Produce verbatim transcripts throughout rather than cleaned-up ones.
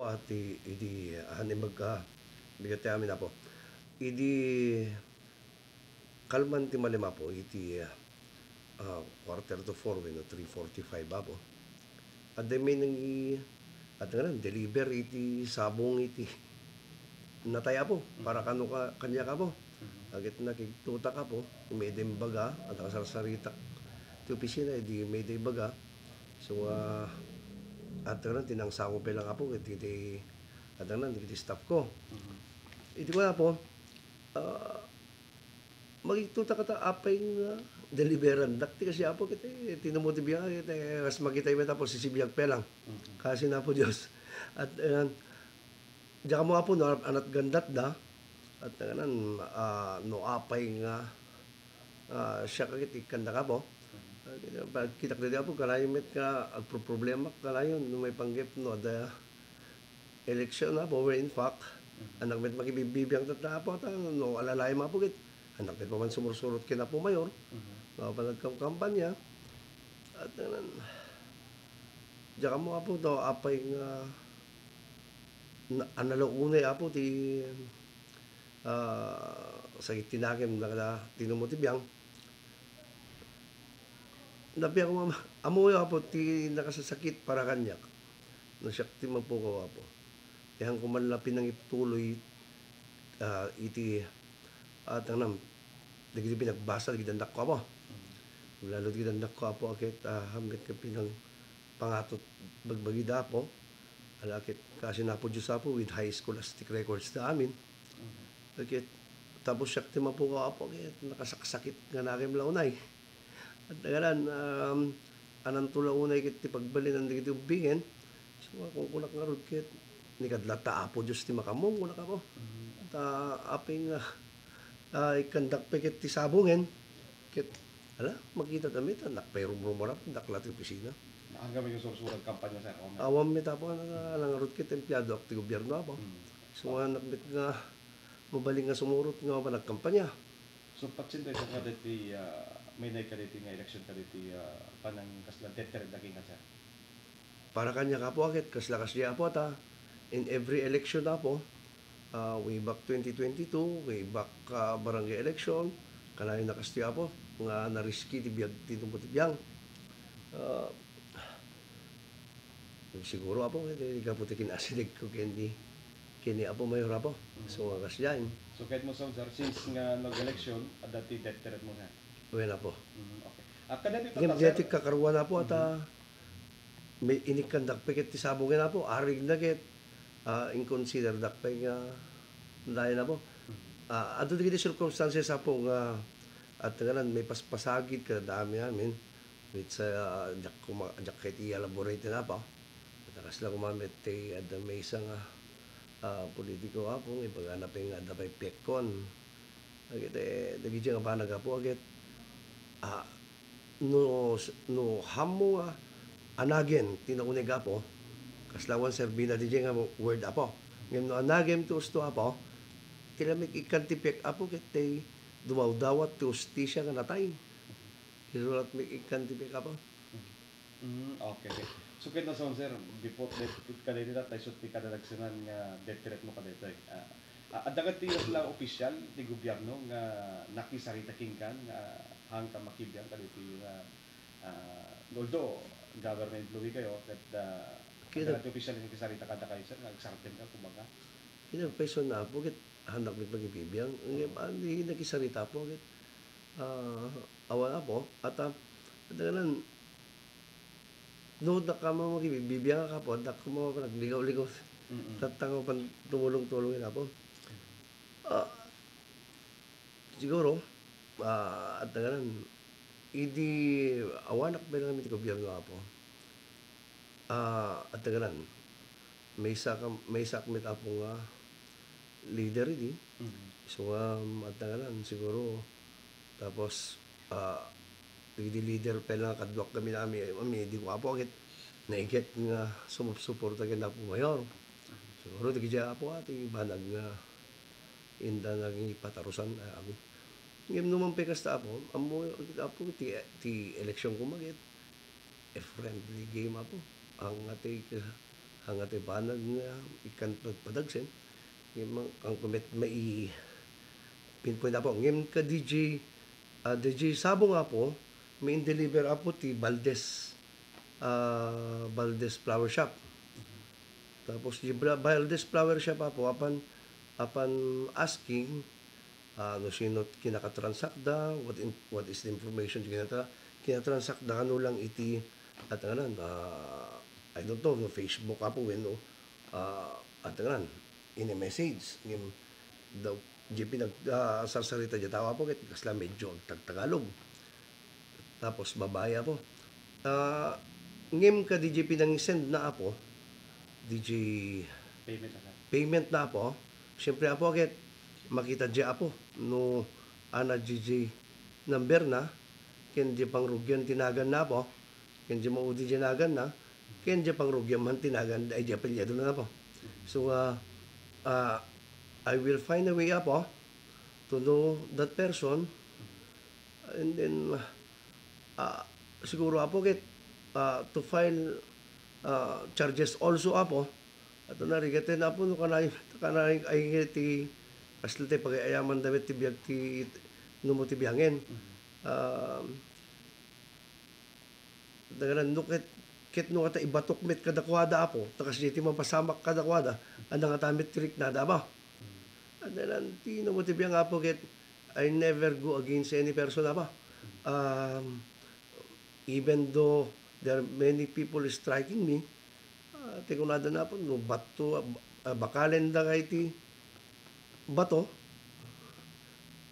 Iti, iti, ah, imbag, ah, bigat ti amin, Apo. Idi kalman ti malem, Apo, iti, ah, quarter to four wenno three forty-five, Apo. Adda may nangi-, adda nga nang deliver iti sabong iti natay, Apo. Para kano ka, kaniak, Apo. Mhm. Agit nakigtutak, Apo. May da imbaga, adda kasarsaritak ti opisina, idi may da imbaga. So, ah, adda nga nang tinangsango pay lang, Apo, iti, iti, adda nga nang, iti staff ko. Mhm. Iti ko, Apo, ah, Makigtutak ta apay nga deliverandak ti kasdi, Apo, ket tinummo ti biag, ket, eh, kas makitay met, Apo, sisibiag pay lang. Mhm. Kasin Apo Dios. At, eh, diak ammo, Apo, no, anat gandat da. At, eh, nan, ah, no apay nga, ah, siak ket ikkandak, Apo. Mhm. Ah, pagkitak daydi, Apo, kanayon met nga agproproblema, kanayon no maipanggep no adda eleksyon, Apo, where in fact, Mhm. annak met makibibiang tatta, Apo, ta no alalaem, Apo, ket annak met paman sumursurot ken Apo Mayor, Mhm. nga panagkamkampanya, at, ah, diak ammo, Apo, no apay nga na-, analo unay, Apo, ti, ah, sakit ti nakem, nakada, tinummo ti biang. Nabiag ko, Ama. Ammoyo, Apo, ti nakasasakit para kaniak. No siak ti mapukaw, Apo. Ti haanko man la pinangituloy, ah, iti, ah, tangnam, dagiti pinagbasa dagiti annakko, Apo. Lalo dagiti annakko, Apo, a ket, ah, haanko met nga pinangpangatot bagbagida, Apo. Ala ket kasin Apo Dios, Apo, with high scholastic records da amin. Mhm. Ket tapos siak ti mapukaw, Apo, ket nakasaksakit nga nakem la unay. At naganan, um, ananto la unay ket ti pagbalinan dagiti ubbingen. So, kunkunak ngarud ket, "Nikad latta Apo Dios ti makaammo," kunak, Apo. Mhm. Ta apay nga, ah, ikkandak pay ket ti sabongen. Ket, ala, makita ta met, annak pay rumrumurap, dakla ti opisina. Naanggam nga sursurad kampanya, sir, o, Awan met, Apo, nga nangarud ket empleadoak ti gobierno, Apo. Mm. So, annak met nga mabalin nga sumurot nga panagkampanya. So, patsin dayta kadagiti, ah, may nay kadagiti nga eleksyon kadagiti, ah, panang kasla deterrent daging nga, sir? Para kaniak, Apo, a ket kasla kasdi, Apo, ta in every election, Apo, ah, way back twenty twenty-two, way back, ah, barangay election, kanayon a kasdi, Apo, nga na-risky ti biag, ti tumpo ti biang. Ah, siguro, Apo, iti gapu ti kinasidegko ken ni, ken ni Apo Mayor, Apo. Mm. So, nga kasdiay. So, ket mo, sir, since nga nag-election, adda ti deterrent mo, sir? Wen, Apo. Mm, okay. Ah, kadagiti Ngem, tattao, sir? Diay ti kakaruan, Apo, ata, Mhm. may inikkandak pay ket ti sabongen, Apo, arigna ket, ah, inconsiderdak pay nga lain, Apo. Mhm. Ah, adda dagiti circumstances, Apo, nga at ngalan may paspasagid kadagiti amin, which, ah, diak kuma-, diak ket i-elaborate na, Apo. At kasla koma met ti adda maysa nga, ah, politiko, Apo, nga ibagana pay nga adda pay pekkon. Agit, eh, dagiti nga banag, Apo, agit, ah, no, no hammo nga anagen ti nauneg, Apo, kasla awan serbina diay nga word, Apo. Ngem no anagem ti usto, Apo, ti la met ikkan ti piek, Apo, ket ti dumawdawat ti hustisia nga natay. Isu la met ikkan ti piek, Apo. Mm, okay, okay. So, ket nasaon, sir, before, kadagiti tattao, isu ti kadalagsenan nga deterrent mo kadaytoy. Ah, ah, adda ket ti kasla opisyal ti gobierno nga nakisarita kenka nga haanka makibiang kadaytoy nga, ah, although government employee kayo, ket, ah, Kina- adda ket ti opisyal nga nakisarita kadakayo, sir, nga agsardenka, kumbaga? Kinapayso na, Apo, ket haannak met makibibiang. Ngem, ah, di nakisarita, Apo, ket, ah, awan, Apo, at, ah, kadagiti No, adda koma makibibiang a kapo, adda koma nagligaw-ligaw. Mm-mm. Tatta nga pan tumulong-tulong ina po. Ah, siguro, ah, adda nganan, idi awanak pay lang iti gobierno, Apo. Ah, adda nganan, maysa ka, maysa met, Apo, nga leader idi. Mhm. So, um, adda nganan, siguro, tapos, ah, idi leader pay lang kaduak kami na ami, ami, idi ko, Apo, ket naiget nga sumupsuporta ken Apo Mayor. Siguro, dagiti Apo, ati banag nga inda naging patarusan, ah, amin. Ngem no man pay kasta, Apo, ammo, Apo, ti, ti election koma ket a friendly game, Apo. Ang ati ka-, Ania ti banag nga ikkan pad-, padagsen. Ngem, ang kumet mai-, pinpoint, Apo. Ngem ka D J, ah, D J Sabong, Apo, main-deliver, Apo, ti Valdez, ah, Valdez Flower Shop. Tapos, di Bra-, Valdez Flower Shop, Apo, apan, apan asking, ah, no sino ti kinakatransakda, what in-, what is the information ti kinatra-, kinatransact da kano lang iti, at ngalan, ah, I don't know, no Facebook, Apo, wenno, ah, at ngalan, in a message, ngem, daw, di pinag-, ah, sarsarita di tao, Apo, ket kasla medyo agtagtagalog. Tapos babae, Apo. Ah, ngem ka D J pinangisend na, Apo, D J Payment na. Payment na, Apo. Siyempre, Apo, ket makita di, Apo, no ana D J number na, ken di pangrugian ti nagan na, Apo, ken di maudi di nagan na, ken di pangrugian man ti nagan, ay, di apelyado na, Apo. So, ah, ah, I will find a way, Apo, to know that person, and then, ah, siguro, Apo, ket, ah, to file, ah, charges also, Apo. At narigat, Apo, no kanay, kanay, ay, ti, kasla ti pagayayaman da met ti biag ti, no mo ti biangen. Mhm. Um, Dagana, no ket, ket no kata ibatok met kadakuada, Apo, ta kasdiay ti mapasamak kadakuada, ania ngata met ti riknada, Apo. Adalan ti no mo ti biang, Apo, ket I never go against any person, Apo. Um, even though there are many people striking me, ah, ti kunada na, Apo, no bato, ah, bakalenda nga iti bato,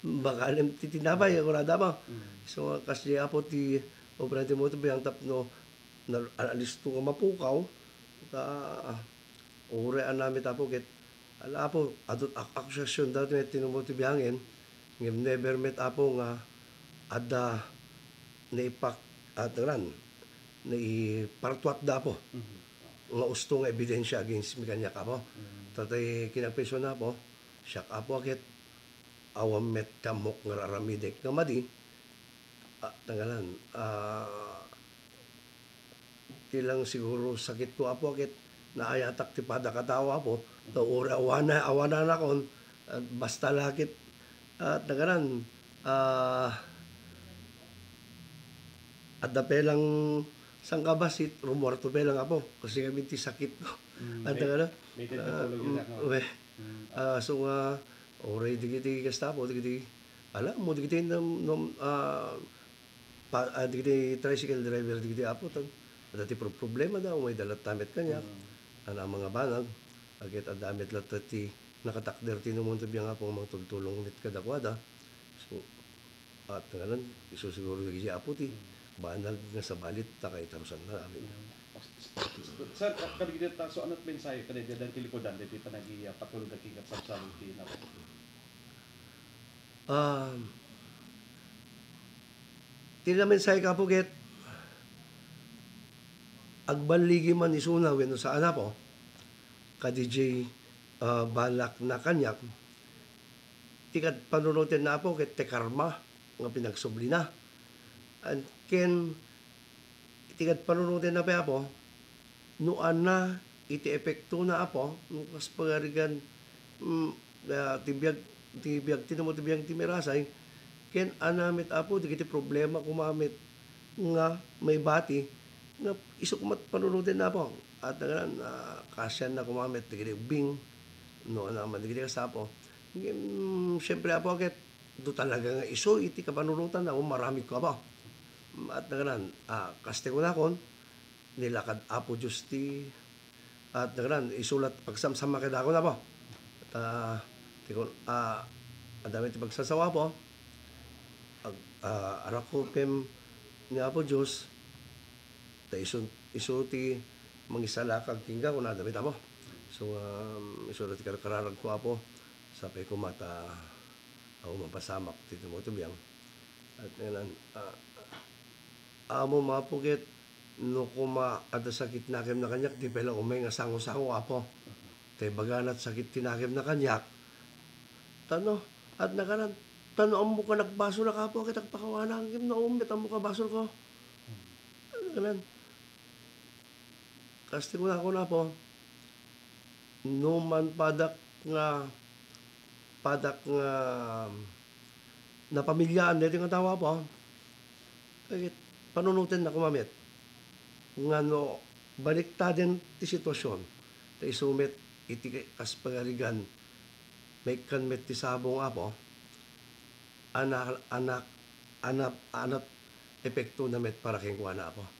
bakalem ti tinapay, kunada, Apo. Mm. So, kasdiay, Apo, ti obra ti mo ti biang tapno na-, alisto nga mapukaw, ta, ah, uray a namit, Apo, ket, ala, Apo, adut ak-, akusasyon dati met ti no mo ti biangen, ngem never met, Apo, nga adda naipak-, at ngalan, naipartuat da, Apo. Mhm. Nga usto nga ebidensya against mi kaniak, Apo. Mhm. Tatay kinagpaiso na, Apo. Siak, Apo, a ket awan met ti ammok nga aramidek nga madi. Ah, tanggalan, ah, ti lang siguro sakitko, Apo, a ket naayatak ti padakatawa, Apo. Ta uray awana-, awananakon, ah, basta la ket, ah, tanggalan, ah, adda pay lang sangkabassit, rumuarto pay lang, Apo. Kasi kami ti sakitko. Mm, ah, tanggalan, may, may ah, mm, we. Mm. Ah, so nga, uray dagiti Gestapo, dagiti, alam mo, dagiti nam-, nam-, ah, pa-, ah, dagiti tricycle driver, dagiti, Apo, tan-, adda ti pro-, problema da, umayda latta met kaniak, mm, a mangbanag, a ket adda met latta ti nakatakder ti inumon ti biang, Apo, nga mangtultulong met kadakuada. So, at ngalan, isu siguro dagiti, Apo, ti, mm, banag nga sabali ta kaitarusanna. Amen. Mm. Sir, kadagiti tattao, ania ti mensahe kadagiti adda ti likudan, dagiti panagi-, ah, patulod a ket sabsabali ti Apo? Um, ti namensahe, Apo, ket agballigi man isuna wenno saan, Apo, ka D J, ah, balak na kaniak, ti kad-, panunotenna, Apo, ket ti karma nga pinagsublina. And ken, iti kad-, panunotenna pay, Apo, no ana iti epektona, Apo, no kas pagarigan, mm, ah, ti biag, ti biag ti namo, ti biag ti mirasay, ken ana met, Apo, dagiti problema koma met nga maibati, nga isu koma ti panunotenna, Apo. At ngalan, ah, kaasianna koma met dagiti ubbing, no, ana man dagiti kasta, Apo. Ngem, siyempre, Apo, ket no talaga nga isu iti kapanunotan, Apo, maramidko, Apo. At ngalan, ah, kas ti kunakon, nilakad Apo Dios ti, at ngalan, isu la ti pagsamsama kadakon, Apo. Ta, ti kun-, ah, adda met ti pagsasawa, Apo. Ag-, ah, arakupem ni Apo Dios, ta isu, isu ti mangisalakag kenka, kunada met, Apo. So, um, isu la ti karkararagko, Apo. Sapay koma ta, ah, mapasamak ti tumutubiang. At ngalan, ah, Ammom, Apo, ket no koma adda sakit nakemna kaniak, di pay la umay nga sango-sango, Apo. Ta ibagana ti sakit ti nakemna kaniak. Tano, at naganan, tano ammok a nagbasolak, Apo, ket agpakawanak, ngem no met ammok a basolko. Naganan. Kas ti kunakon, Apo, No man padak nga, padak nga napamiliaan daytoy nga tao, Apo, ket panunotennak koma met nga no baliktaden ti sitwasion, ta isu met iti kas pagarigan, maikkan met ti sabong, Apo, anak, anak, anak, anak, epektona met para kenkuana, Apo.